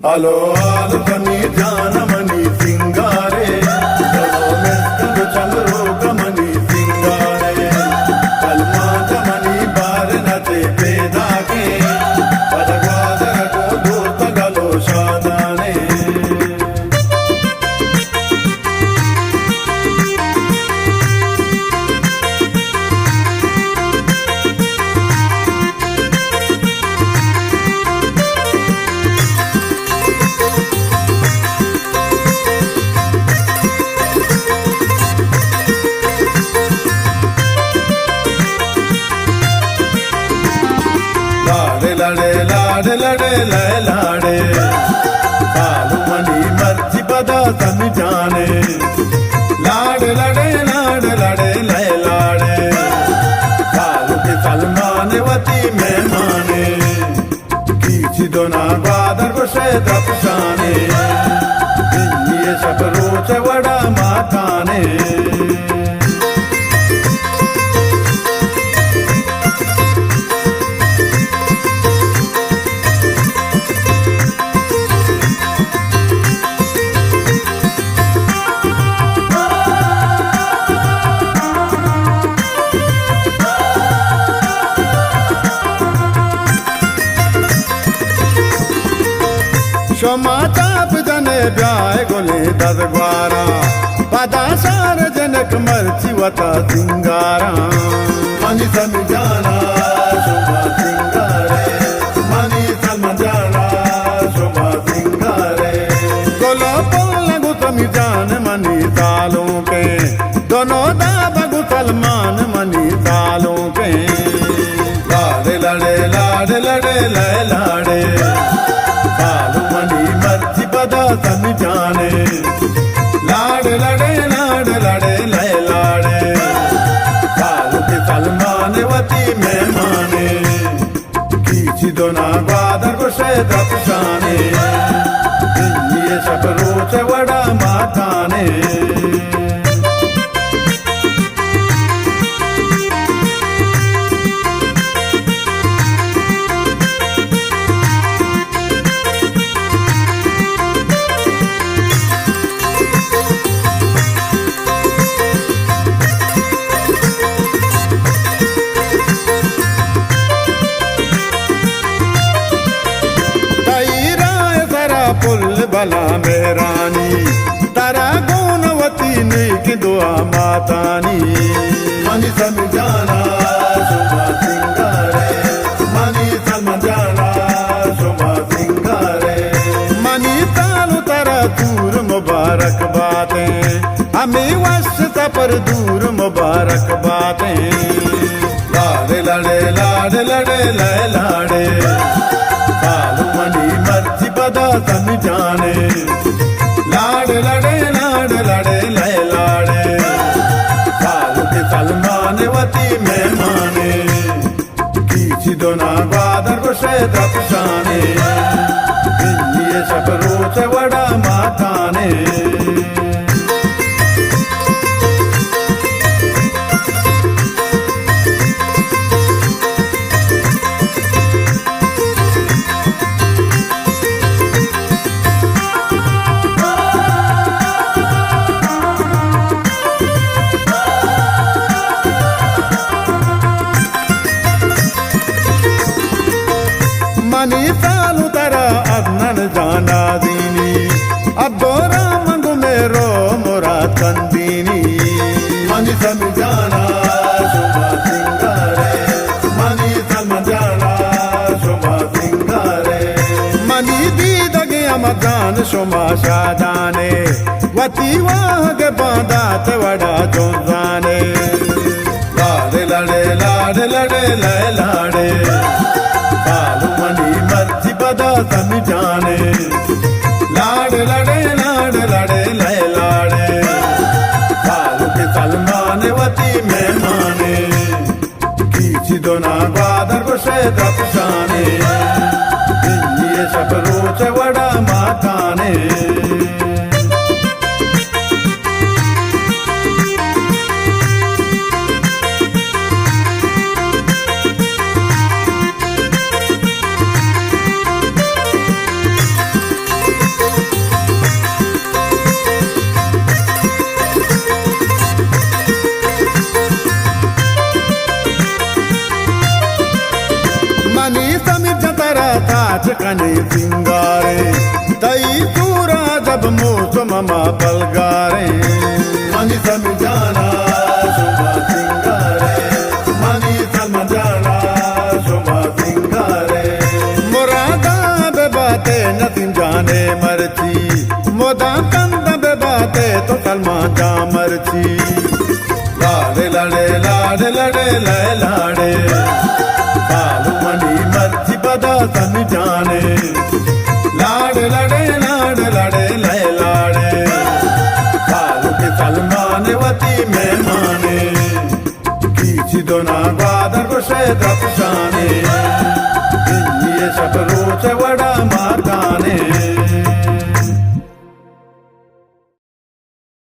Hello hello سمی جان منی سنگارے، چلو مسکن چل روک منی سنگارے، کلمات منی بار نتے پیدا کے، پد گوادر کو دوست گلو شادانے۔ لاڑے لاڑے لاڑے لاڑے لے لاڑے، سالو منی مرچی پدا سمی جانے۔ لاڑے لاڑے لاڑے لاڑے لے لاڑے، سالو کے سلمان وتی مہمانے۔ کیچی دونا گوادر گوشے درپشانے، دنی شپ روچ وڑا ماتانے۔ شما تاپ جنے بیائے گلیں دزگواراں، پدا سار جنک مرچی وتا سنگاراں۔ منی سمی جانا شما سنگارے، منی سلم جانا شما سنگارے۔ گلا پل گو سمی جان منی سالوں کے، دونوں داب گو سلمان منی سالوں کے۔ لاڑے لاڑے لاڑے لاڑے لے لاڑے، سالو منی مرچی پدا سمی جانے۔ لاڑے لاڑے لاڑے لاڑے لے لاڑے، سالو کے سلمان وتی مہمانے۔ کیچی دونا گوادر گوشے درپشانے، دنی شپ روچ وڑا ماتانے۔ تئی راہ سرا پل بلا مہرانی، ترا گون وتی نیک دعا ماتانی۔ منی سمی جانا شما سنگارے، منی سلم جانا شما سنگارے۔ منی تالو ترا دور مبارک باتیں، ہمیں وش سفر دور مبارک باتیں۔ لاڑے لاڑے لاڑے لاڑے لے لاڑے، سالو منی مرچی پدا سمی جانے۔ لاڑے لاڑے لاڑے لاڑے لے لاڑے، سالو کے سلمان وتی مہمانے۔ کیچی دونا گوادر گوشے درپشانے، دنی شپ روچ وڑا ماتانے۔ منی سالو ترا عدنان جانا دینی، عبدالرحمن گو میرو مراد کندینی۔ منی سمی جانا شما سنگارے، منی سلم جانا شما سنگارے۔ منی دیدگیں ہمہ جان شما شادانے، وتی واہگ باندات وڑا جنزانے۔ لاڑے لاڑے لاڑے لاڑے لے لاڑے، سالو منی مرچی پدا سمی جانے۔ لاڑے لاڑے لاڑے لاڑے لے لاڑے، سالو کے سلمان وتی مہمانے۔ کیچی دونا گوادر گوشے درپشانے، دنی شپ روچ وڑا ماتانے۔ کنی سنگارے، تئی سورا جب موسم ما پلگارے۔ منی سمی جانا شما سنگارے، منی سلم جانا شما سنگارے۔ مرادا بباتے نسیم جانے مرچی، مدام کندا بباتے تو سلمان جان مرچی۔ لاڑے لاڑے لاڑے لاڑے لے لاڑے، سالو منی مرچی پدا سمی جانے۔ لاڑے لاڑے لاڑے لاڑے لے لاڑے، سالو کے سلمان وتی مہمانے۔ کیچی دونا